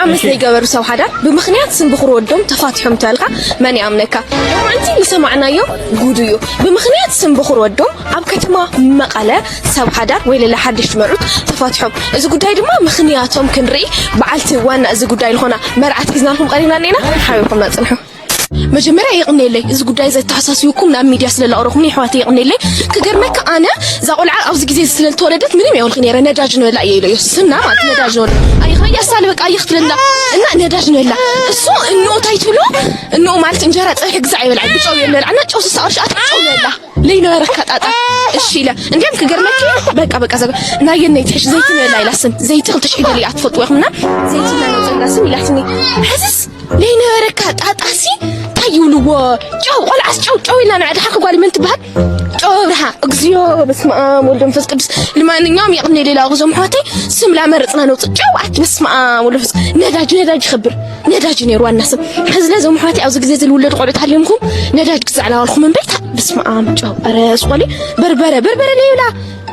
ዓመት ዘይገበሩ ሰብ ሓዳር ብምኽንያት ስም ብኹር ወዶም ተፋቲሖም እንተልካ መን ይኣምነካ? ሎማዓንቲ ዝሰማዕናዮ ጉድ እዩ። ብምኽንያት ስም ብኹር ወዶም ኣብ ከተማ መቐለ ሰብ ሓዳር ወይ ለለ ሓድሽ መርዑት ተፋቲሖም። እዚ ጉዳይ ድማ ምኽንያቶም ክንርኢ በዓልቲ ዋና እዚ ጉዳይ ዝኾና መርዓት ሒዝናልኩም ቀሪብና እኒና። ሓቢርኩምና ጽንሑ። መጀመርያ የቕኔለይ፣ እዚ ጉዳይ ዘተሓሳሲብኩም ናብ ሚድያ ስለ ለቕረኹምኒ ኣሕዋተይ የቕኔለይ። ክገርመካ ኣነ እዛ ቆልዓ ኣብዚ ግዜ ስለ ዝተወለደት ምንም የብልኪ ነይረ፣ ነዳጅ ንበላ እየ ኢለዮ። ስምና ማለት ነዳጅ ንበላ። ኣይኽበያ ሳለ በቃ ኣይኽትለላ እና ነዳጅ ንበላ። እሱ እንኡ እንታይ ትብሎ? እንኡ ማለት እንጀራ ጸብሒ ግዛዕ ይበልዓ፣ ብጨው የበልዓ እና ጨው ስሳ ቅርሺ ኣታ ጨው ንበላ። ለይነበረካ ጣጣ እሺ ኢለ። እንዲያም ክገርመኪ በቃ በቃ ዘበ ናየነይ ትሕሽ ዘይቲ ንበላ ኢላ ስም ዘይቲ ክልተ ሽሕ ደሊ ኣትፈልጥዎ ኢኹምና ዘይቲ እና ነውፀላ ስም ኢላትኒ። ሕዝስ ለይነበረካ ጣጣሲ እንታይ ይብልዎ? ጨው ቆልዓስ ጨው ጨው ኢልና ንዕድሓ ክጓል መን ትበሃል? ጨው ኣብርሃ። እግዚኦ በስመ ኣብ ወልድ መንፈስ ቅዱስ። ለማንኛውም የቕኔለይ ላውዞም ኣሕዋተይ ስም ላመረፅና ነውፅእ። ጨው ኣት በስመ ኣብ ወልድ መንፈስ ነዳጅ ነዳጅ ይኸብር ነዳጅ ነይሩ ዋና ስም። ሕዚ ለዞም ኣሕዋተይ ኣብዚ ግዜ ዝልውለዱ ቆልዑት ሃልዮምኩም ነዳጅ ክዛዕላዋልኩም እምበይታ በስመ ኣብ ጨው ኧረ ስቆሊ በርበረ በርበረ ለይብላ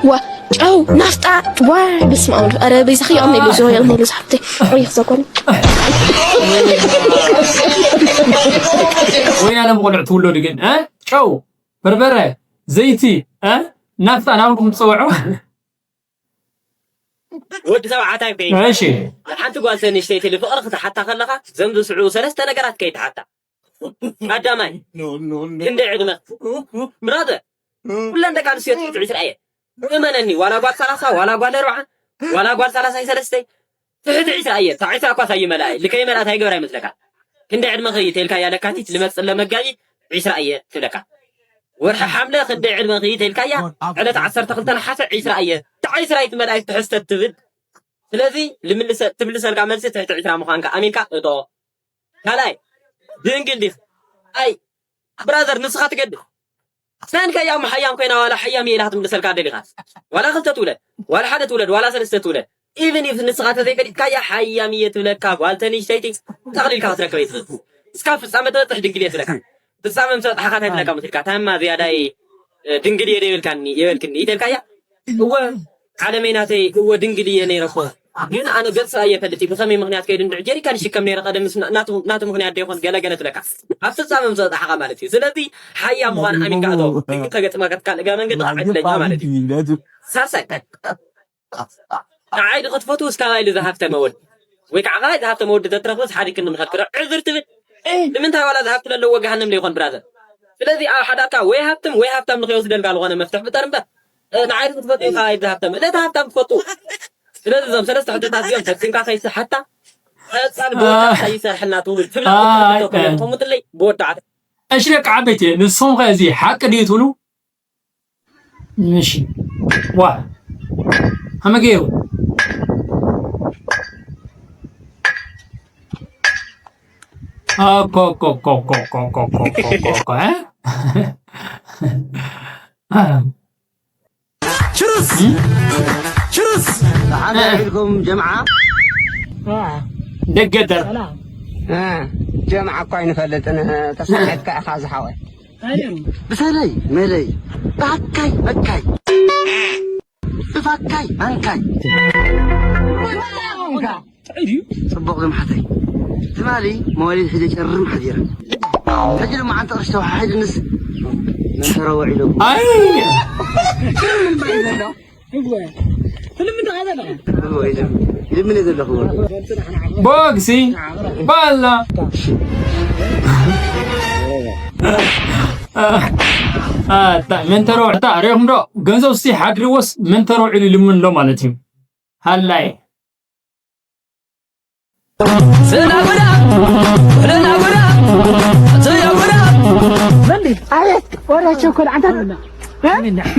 ዋ ጨው ናፍጣ ዋ በስመ ኣብ ኧረ በይዛኺ የቕኔለይ ዞ የቕኔለይ ዝሓፍተይ ወይ ክዘኮኒ ወይና ለም ቆልዑ ትውለዱ ግን እ ጨው በርበረ ዘይቲ እ ናፍጣ ናብልኩም ትፀውዑ ወዲ ተባዕታይ ኮይንካ እሺ ሓንቲ ጓል ተንሽተይቲ ልፍቕሪ ክትሓታ ከለኻ ዘም ዝስዕቡ ሰለስተ ነገራት ከይትሓታ ቀዳማይ ክንደይ ዕድመ ብራዘር ኩለን ደቂ ኣንስትዮ ትሕቲ ዕስራ እየ እመነኒ ዋላ ጓል ሰላሳ ዋላ ጓል ኣርብዓ ዋላ ጓል ሰላሳይ ሰለስተይ ትሕቲ ዕስራ እየ እታ ዕስራ እኳ ሳይመልኣ ልከይ መልኣት ኣይገበራ ይመስለካ ክንደይ ዕድመኺ ተልካያ ለካቲት ልመፅእ ለመጋቢት ዕስራ እየ ትብለካ ወርሒ ሓምለ ክንደይ ዕድመኺ ተልካያ ዕለት ዓሰርተ ክልተ ነሓሰ ዕስራ እየ እታ ዕስራ ኣይትመልኣ ትሕዝተት ትብል ስለዚ ልምልሰ ትምልሰልካ መልሲ ትሕቲ ዕስራ ምዃንካ ኣሚንካ እቶ ካልኣይ ድንግል ዲኺ ኣይ ብራዘር ንስኻ ትገድፍ ሰንከ ያው ሓያም ኮይና ዋላ ሓያም እየ ኢላ ክትምልሰልካ ደሊኻ ዋላ ክልተ ትውለድ ዋላ ሓደ ትውለድ ዋላ ሰለስተ ትውለድ even if ንስኻ ተዘይፈሊጥካያ ሓያም እየ ትብለካ ጓል ተንሽተይቲ ጠቕሊልካ ክትረክበ ይትኽእል እስካብ ፍጻመ ተበጽሕ ድንግል እየ ትብለካ ፍጻመ ምስ በጽሓኻ እንታይ ትብለካ መስልካ ታማ ዝያዳይ ድንግል እየ ዶ ይብልካኒ ይበልክኒ ይተልካያ እወ ዓለመይ ናተይ እወ ድንግል እየ ነይረ እኮ ግን ኣነ ገጽ ሰብኣይ እየ ፈልጥ እዩ ብኸመይ ምኽንያት ከይዱ እንድዕ ጀሪካን ይሽከም ነይረ ቀደም ምስ ናቱ ናቱ ምኽንያት ዶ ይኾን ገለ ገለ ትለካ ኣብ ፍጻመ ምስ በጽሓኻ ማለት እዩ ስለዚ ሓያ ምዃን ኣሚንካ እቶ ሕጊ ከገጥመካ ትካል እግረ መንገዲ ዕድለኛ ማለት እዩ ሳልሳይ ንዓይ ዶ ክትፈትውስ ካባይ ዝሃብተመ ወዲ ወይ ከዓ ካባይ ዝሃብተመ ወዲ ተትረኽብስ ሓዲግክኒ ምኸድክዶ ዕዝር ትብል ንምንታይ ዋላ ዝሃብቲ ለለዎ ገሃነም ለይኾን ብራዘር ስለዚ ኣብ ሓዳርካ ወይ ሃብትም ወይ ሃብታም ንኸይወስደልካ ዝኾነ መፍትሕ ፍጠር እምበር ንዓይ ዶ ክትፈትው ካባይ ዝሃብተመ ነቲ ሃብታም ትፈትው ስለዚ እዞም ሰለስተ ሕቶታት እዚኦም ፈቲንካ ከይስሓታ ቀፃል ብወዳእታ ይሰርሐልና ትብል ትብላ ተቀምጥለይ ብወዳዕታ እሺ ደቂ ዓበይቲ ንስኹም ከ እዚ ሓቂ ድዩ ትብሉ እሺ ዋ ከመይ ገይሩ ችርስ ችርስ ብሓደ ኢልኩም ጀምዓ ደገደር ጀምዓ እኳ ኣይንፈልጥን ተሳሒትካ ኢኻ ዝሓወይ ብሰለይ መለይ ብኣካይ በካይ ብፋካይ ኣንካይ ጽቡቕ ዝምሓተይ ትማሊ መዋሊድ ሒዘ ጨርም ሓዲረ ሕጂ ድማ ዓንተ ቅርሺ ተወሓሒድንስ መሰረ ውዒሉ ኣይ ይልምን ዘለኹ ቦግሲ ባላ ኣታ መንተሮ ዕታ ሪኹም ዶ ገንዘብ ሲ ሓድሪዎስ መንተሮ ዒሉ ልምን ሎ ማለት እዩ ሃላይ ወረ ቸኮል ኣንተ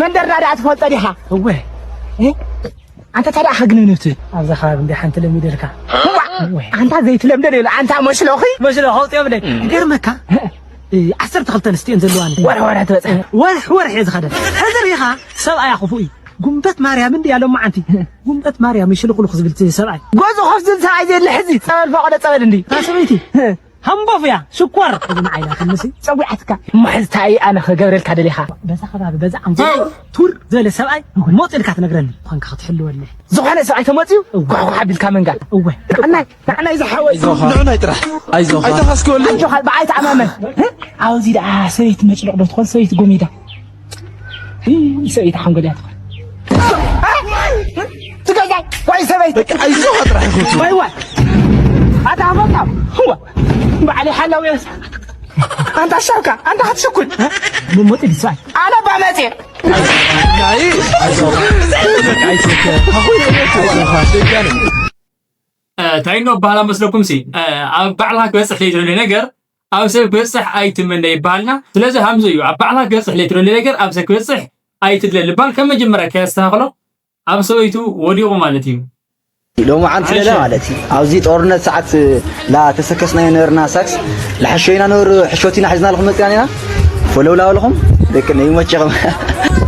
መንደርና ደኣ ትፈልጦ ዲኻ? እወ ኣንተ ታዲያ ከግንብንብ ትብል ኣብዛ ከባቢ እንዲ ሓንቲ ለሚደልካ ኣንታ ዘይትለምደ ሌሎ ኣንታ መሽሎኺ መሽሎ ከውፅዮም ደ ገርመካ ዓሰርተ ክልተ ኣንስትዮ ዘለዋኒ ወርሒ ወርሒ ትበፅሐ ወርሒ ወርሒ እየ ዝኸደ ሕዚ ሪኻ ሰብኣያ ክፉእ እዩ ጉንበት ማርያም እንዲ ያሎም መዓንቲ ጉንበት ማርያም ይሽልኹልኹ ዝብል ሰብኣይ ጎዙ ከፍ ዝብል ሰብኣይ ዘየለ ሕዚ ፀበል ፈቐደ ፀበል እንዲ ሰበይቲ ሃምቦፍ እያ ሽኮር። እዚ ንዓይ ኢላ ትምሲ ጸዊዓትካ። እሞ ሕዚ እንታይ ኣነ ክገብረልካ ደሊኻ? በዛ ከባቢ በዛ ዓንጎ ቱር ዝበለ ሰብኣይ ሞጽ ኢልካ ትነግረኒ። ኾንካ ክትሕልወለይ። ዝኾነ ሰብኣይ ተመጽዩ እወ። ጓሕጓሕ ኣቢልካ መንጋል። እወ። ንዓናይ፣ ንዓናይ ዝሓወይ። ንዑናይ ጥራሕ። ኣይዞኻ። ኣይተኻስከወለይ። ኣጆኻ በዓይ ተኣማመን። ኣብዚ ደኣ ሰበይቲ መጭሎቕ ዶ ትኾን ሰበይቲ ጎሚዳ? ሰበይቲ ሓንጎል እያ ትኾን። ትገዛይ ወይ ሰበይቲ? በቃ ኣይዞኻ ጥራሕ ይኹን። ወይ ወይ። ኣታ ሃመታ። እወ። በዓል ሓላው እያ። ኣንታ ሻውካ፣ ኣንታ ክትሽኩል። ምን ሞት ይሳይ? ኣነ ባመጼ። ናይ፣ ኣይዞኻ። በቃ ኣይዞኻ። ኣይዞኻ። ደጋነ። እ፣ እንታይ ነው ባህላ መስለኩም ሲ? እ፣ ኣብ ባዕልኻ ክበጽሕ ለይትደሊ ነገር ኣብ ሰብ ክበጽሕ ኣይትመነ ይባሃልና። ስለዚ ሃምዚ እዩ፣ ኣብ ባዕልኻ ክበጽሕ ለይትደሊ ነገር ኣብ ሰብ ክበጽሕ ኣይትድለ ልባል ከም መጀመርያ ከያስተኻኽሎ ኣብ ሰበይቱ ወዲቑ ማለት እዩ። ሎሚ ዓንት ለለ ማለት እዩ። ኣብዚ ጦርነት ሰዓት ላ ተሰከስናዮ ነበርና ሳክስ፣ ላሕሾ ኢና ነብር፣ ሕሾት ኢና ሒዝና ኣለኹም መጽና ኢና። ፈለውላ ኣለኹም፣ ደቂ ነይ መቸኹም።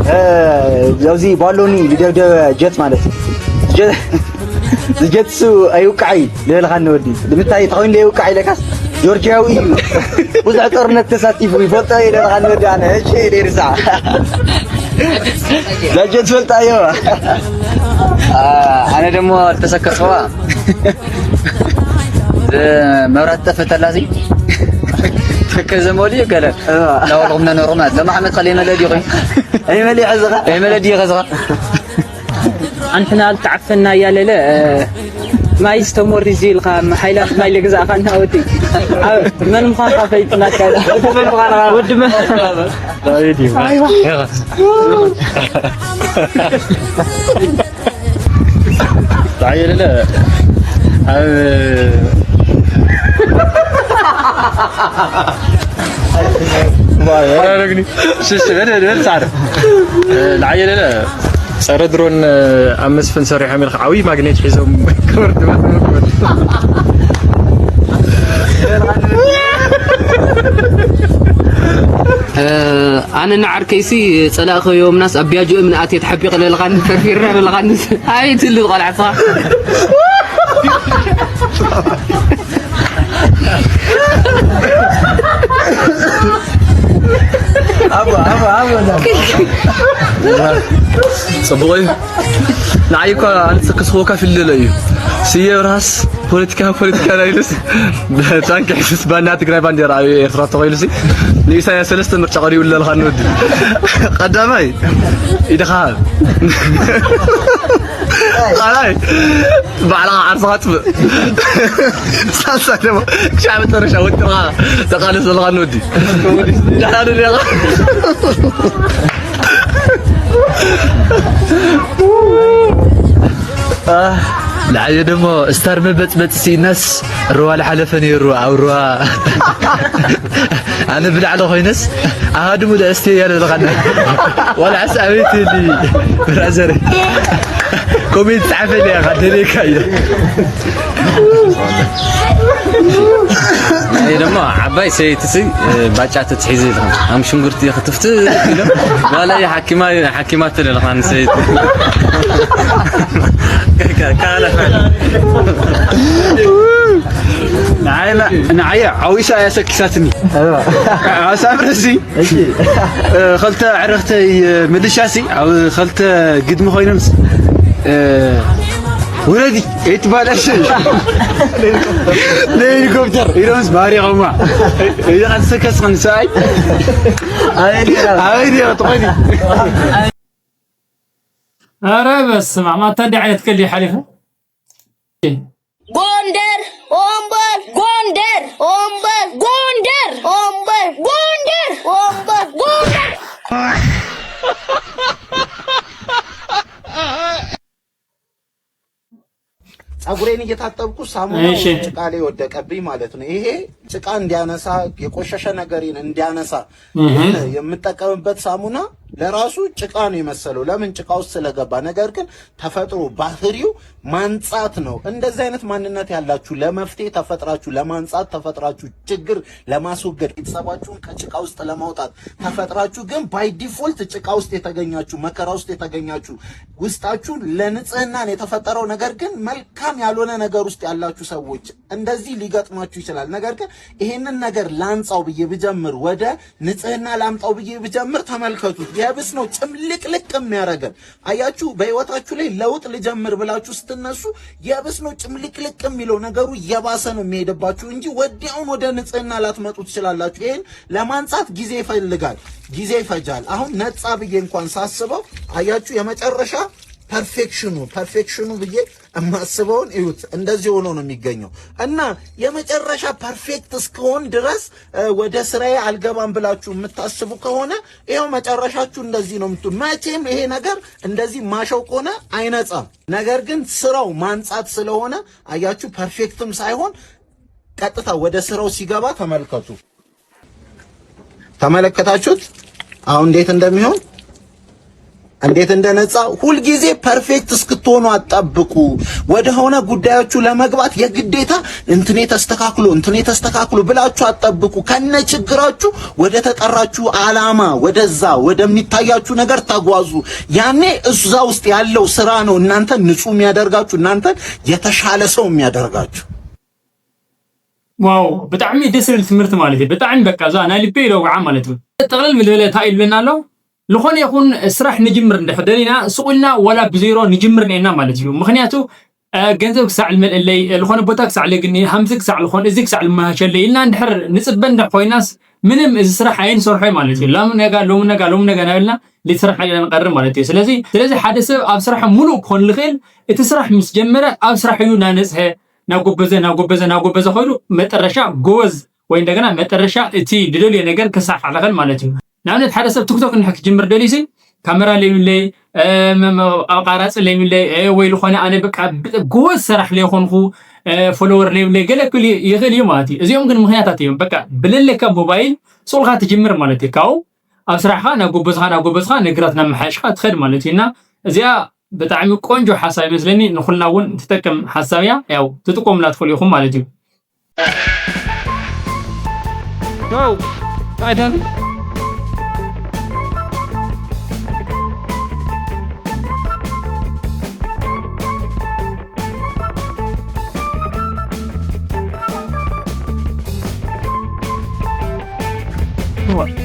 እ፣ ኣብዚ ባሎኒ ልደብደበ ጀት ማለት እዩ። ጀ-፣ ዝጀትሱ ኣይውቃዕ እዩ ልበልኻኒ ወዲ። ንምንታይ ተኾይኑ ዘይውቃዕ ኢለካስ ጆርጅያዊ እዩ። ብዙሕ ጦርነት ተሳቲፉ ይፈልጦ እዩ ልበልኻኒ ወዲ። ኣነ እሺ ኢለ ይርሳዕ። ዳጀት ፈልጣዮ። አ፣ ኣነ ደሞ ተሰከስዋ። መብራት ጠፈተላሲ። ከዘሞሊ ገለ። ላወልኩም ነኖርማ። ለማሕመድ ኸሌ መለዲ ኾይ። ኣይመሊ ሐዝኻ። ኣይመለዲ ኸዝኻ። ኣንሕና ዝተዓፈና እያለለ፣ እ፣ ማይ ዝተሞሪ እዚ ኢልካ፣ ሓይላት ማይ ልግዛእካ እናወዲ። ኣብ መን ምዃንካ ፈይጥናካ። ወዲ መን ምዃንካ? ወዲ መን? ዳዊት እዩ። ኣይዋ። ይኸ። ዳዊት ለለ፣ ኣብ ባይ፣ ወራረግኒ። ሽሽ፣ በል፣ በል፣ በል፣ ሳር። እ፣ ላዕየ ለለ፣ ጸረ ድሮን ኣብ መስፍን ሰሪሖም ኢልካ ዓብዪ ማግኔት ሒዞም ክብርቲ። እ፣ ኣነ ንዓርከይሲ ጸላእ ከዮምናስ ኣብ ቢያጆ እምኒ ኣትየ ተሓቢቐ ለለኻኒ፣ ፈርፊረ ለለኻኒ። ኣይ ትልል ቆልዓ ስኻ። ኣቦ፣ ኣቦ፣ ኣቦ፣ ዳ። ጽቡቕ እዩ። ንዓይ እኳ ኣንስ ክስቦካ ፍልለ እዩ። ስየ ብርሃስ ፖለቲካ፣ ፖለቲካ ናይ ኢሉስ፣ ታንኪ ሒዙስ ባና ትግራይ ባንዴራ ኣብ ኤርትራ ተኾይኑሲ፣ ንኢሳያስ ሰለስተ ምርጫ ቀሪቡ ኣለልካ ንወዲ። ቀዳማይ፣ ኢድኻ ሃብ። ካልኣይ፣ ባዕልኻ ዓርስኻ ኣጥፍእ። ሳልሳይ ደሞ፣ ክሻዕ መጨረሻ ወጥርኻ ተቓለስ ዘለኻ ንወዲ። ደሓን ዶ ኔርኻ? ኣህ፣ ንዓየ ደሞ ስታር መበጽበጽ ሲኢናስ ሩዋ ልሓለፈ ነይሩ ኣብ ሩዋ። ኣነ ብላዕሊ ኮይነስ ኣሃድሙ ለእስቴ እያ ለለኻና። ዋላ ዓስ ኣበይቲ ሊ ብራዘር። ኮሜንት ጻሕፈልይ ኢኻ፣ ደልየካ እየ። እኔ ደግሞ ዓባይ ሰበይቲ ሲ፣ እ፣ ባጫ ተትሒዙ ኢልካ፣ ኣም ሽንጉርቲ ክትፍት ኢሎም፣ ዋላ እየ ሓኪማ፣ ሓኪማ ትልልካ ንሰበይቲ። ከ-፣ ከ-፣ ካለ ንዓይ፣ ንዓይ ዓዊሳ እያ ሰኪሳትኒ። ኣብ ሳምሪ ሲ፣ እሺ። እ፣ ክልተ ኣዕርኽተይ፣ እ፣ ምልሻ ሲ፣ ኣብ ክልተ ግድሚ ኮይኖም ሲ፣ እ፣ ውረዲ፣ ኣይትባላሽ። ንሄሊኮፕተር ኢሎምስ ማሪቖማ። ኢኻ ትሰከስ ኸን ሰብኣይ። ኣበይ ዲኻ? ኣበይ ዲኻ ትኾኒ? ኧረ በስመ ኣብ፣ ኣታ እንዲህ ዓይነት ቀልድ ሓሊፉ። ጎንደር ኦምበር፣ ጎንደር ኦምበር፣ ጎንደር ኦምበር፣ ጎንደር ኦምበር፣ ጎንደር። ጸጉሬን እየታጠብኩ ሳሙናው እሺ። ጭቃ ላይ ወደቀብኝ ማለት ነው። ይሄ ጭቃ እንዲያነሳ፣ የቆሸሸ ነገሬን እንዲያነሳ እህ። የምጠቀምበት ሳሙና ለራሱ ጭቃ ነው የመሰለው፣ ለምን ጭቃ ውስጥ ስለገባ። ነገር ግን ተፈጥሮ ባህሪው ማንጻት ነው። እንደዚህ አይነት ማንነት ያላችሁ፣ ለመፍትሄ ተፈጥራችሁ፣ ለማንጻት ተፈጥራችሁ፣ ችግር ለማስወገድ፣ ቤተሰባችሁን ከጭቃ ውስጥ ለማውጣት ተፈጥራችሁ፣ ግን by default ጭቃ ውስጥ የተገኛችሁ፣ መከራ ውስጥ የተገኛችሁ፣ ውስጣችሁ ለንጽህና ነው የተፈጠረው፣ ነገር ግን መልካም ያልሆነ ነገር ውስጥ ያላችሁ ሰዎች እንደዚህ ሊገጥማችሁ ይችላል። ነገር ግን ይሄንን ነገር ላንጻው ብዬ ብጀምር፣ ወደ ንጽህና ላምጣው ብዬ ብጀምር፣ ተመልከቱት፣ የብስ ነው ጭምልቅልቅ የሚያደርገን። አያችሁ፣ በህይወታችሁ ላይ ለውጥ ልጀምር ብላችሁ ስትነሱ የብስ ነው ጭምልቅልቅ የሚለው፣ ነገሩ እየባሰ ነው የሚሄድባችሁ እንጂ ወዲያውን ወደ ንጽህና ላትመጡ ትችላላችሁ። ይሄን ለማንጻት ጊዜ ይፈልጋል፣ ጊዜ ይፈጃል። አሁን ነጻ ብዬ እንኳን ሳስበው፣ አያችሁ፣ የመጨረሻ perfection ኑ፣ perfection ኑ ብዬ የማስበውን እዩት። እንደዚህ ሆኖ ነው የሚገኘው። እና የመጨረሻ perfect እስከሆን ድረስ፣ እ፣ ወደ ስራዬ አልገባም ብላችሁ የምታስቡ ከሆነ፣ ይኸው መጨረሻችሁ እንደዚህ ነው የምትሆን። መቼም ይሄ ነገር እንደዚህ ማሸው ከሆነ አይነጻም። ነገር ግን ስራው ማንጻት ስለሆነ፣ አያችሁ፣ perfect ም ሳይሆን ቀጥታ ወደ ስራው ሲገባ ተመልከቱ። ተመለከታችሁት? አሁን እንዴት እንደሚሆን፣ እንዴት እንደነጻ። ሁልጊዜ perfect እስክትሆኑ አትጠብቁ። ወደ ሆነ ጉዳዮቹ ለመግባት የግዴታ «እንትኔ ተስተካክሎ፣ እንትኔ ተስተካክሎ» ብላችሁ አትጠብቁ። ከነ ችግራችሁ ወደ ተጠራችሁ አላማ፣ ወደዛ ወደሚታያችሁ ነገር ተጓዙ። ያኔ እዛ ውስጥ ያለው ስራ ነው እናንተን ንጹህ የሚያደርጋችሁ፣ እናንተን የተሻለ ሰው የሚያደርጋችሁ። ዋው፣ ብጣዕሚ ደስ ዝብል ትምህርቲ ማለት እዩ። ብጣዕሚ በቃ እዛ ናይ ልበይ ለውዓ ማለት እዩ። ጠቕልል ምልበለ እንታይ ኢልበና ኣሎ? ዝኾነ ይኹን ስራሕ ንጅምር እንድሕር ደሊና፣ ስቕ ኢልና ዋላ ብዜሮ ንጅምር እኒኤና ማለት እዩ። ምኽንያቱ፣ እ፣ ገንዘብ ክሳዕ ልመልእለይ፣ እ፣ ዝኾነ ቦታ ክሳዕ ለግኒ፣ ሃምዚ ክሳዕ ልኾን፣ እዚ ክሳዕ ልመሃሸለይ ኢልና እንድሕር ንጽበ እንድሕር ኮይናስ፣ ምንም እዚ ስራሕ ኣይንሰርሖ ማለት እዩ። ሎም ነጋ፣ ሎም ነጋ፣ ሎም ነጋ እናበልና ልስራሕ ኢልና ንቐርብ ማለት እዩ። ስለዚ፣ ስለዚ ሓደ ሰብ ኣብ ስራሕ ሙሉእ ክኾን ልኽእል፣ እቲ ስራሕ ምስ ጀመረ ኣብ ስራሕ እዩ እናነጽሀ፣ እናጎበዘ፣ እናጎበዘ፣ እናጎበዘ ኾይኑ መጠረሻ ጎበዝ ወይ እንደገና መጠረሻ እቲ ድደልዮ ነገር ክሳዕ ልኽእል ማለት እዩ። ንኣብነት ሓደ ሰብ ቲክቶክ እንድሕር ክጅምር ደልዩሲ፣ ካሜራ ለይብለይ፣ እ፣ መ-፣ መ-፣ ኣቃራጺ ለይብለይ፣ እ፣ ወይ ልኾነ ኣነ በቃ ብ-፣ ጎበዝ ሰራሕ ለይኾንኹ፣ እ፣ ፎሎወር ለይብለይ ገለ ክብል ይኽእል እዩ ማለት እዩ። እዚኦም ግን ምኽንያታት እዮም። በቃ ብለለካ ሞባይል ሱቕ ኢልካ ትጅምር ማለት እዩ። ካብኡ ኣብ ስራሕኻ እናጎበዝኻ፣ እናጎበዝኻ ነገራት እናመሓየሽካ ትኸድ ማለት እዩ። እና እዚኣ ብጣዕሚ ቆንጆ ሓሳብ ይመስለኒ። ንኹልና እውን ትጠቅም ሓሳብ እያ። ያው ትጥቀሙላ ትኽእሉ ኢኹም ማለት እዩ። Go! I done.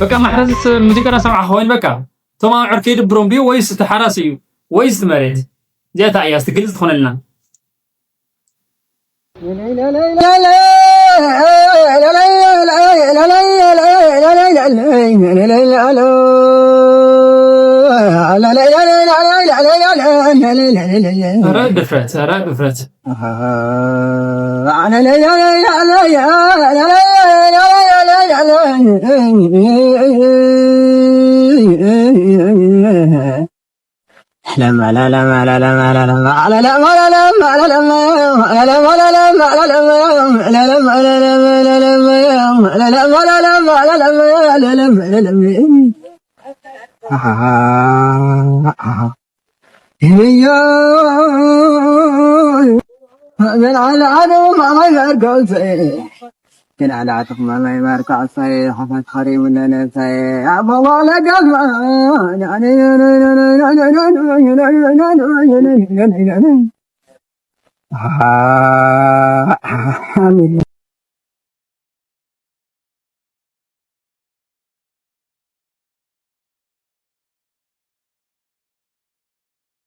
በቃ ማሕረስ ሙዚቃ እናሰማዕኻ ኮይኑ በቃ እቶም ኣውዕር ከይድብሮም ድዩ ወይስ እቲ ሓራስ እዩ ወይስ እቲ መሬት? እዚኣ እታ እያ እስቲ ግልፂ ትኾነልና። ኧረ ድፍረት፣ ኧረ ድፍረት። ግን ኣላዕትኹም ኣማይ ባርካ ኣሳየ ሓፋት ኸሪሙለ ነብሳየ ኣቦዋ ለጋዝማ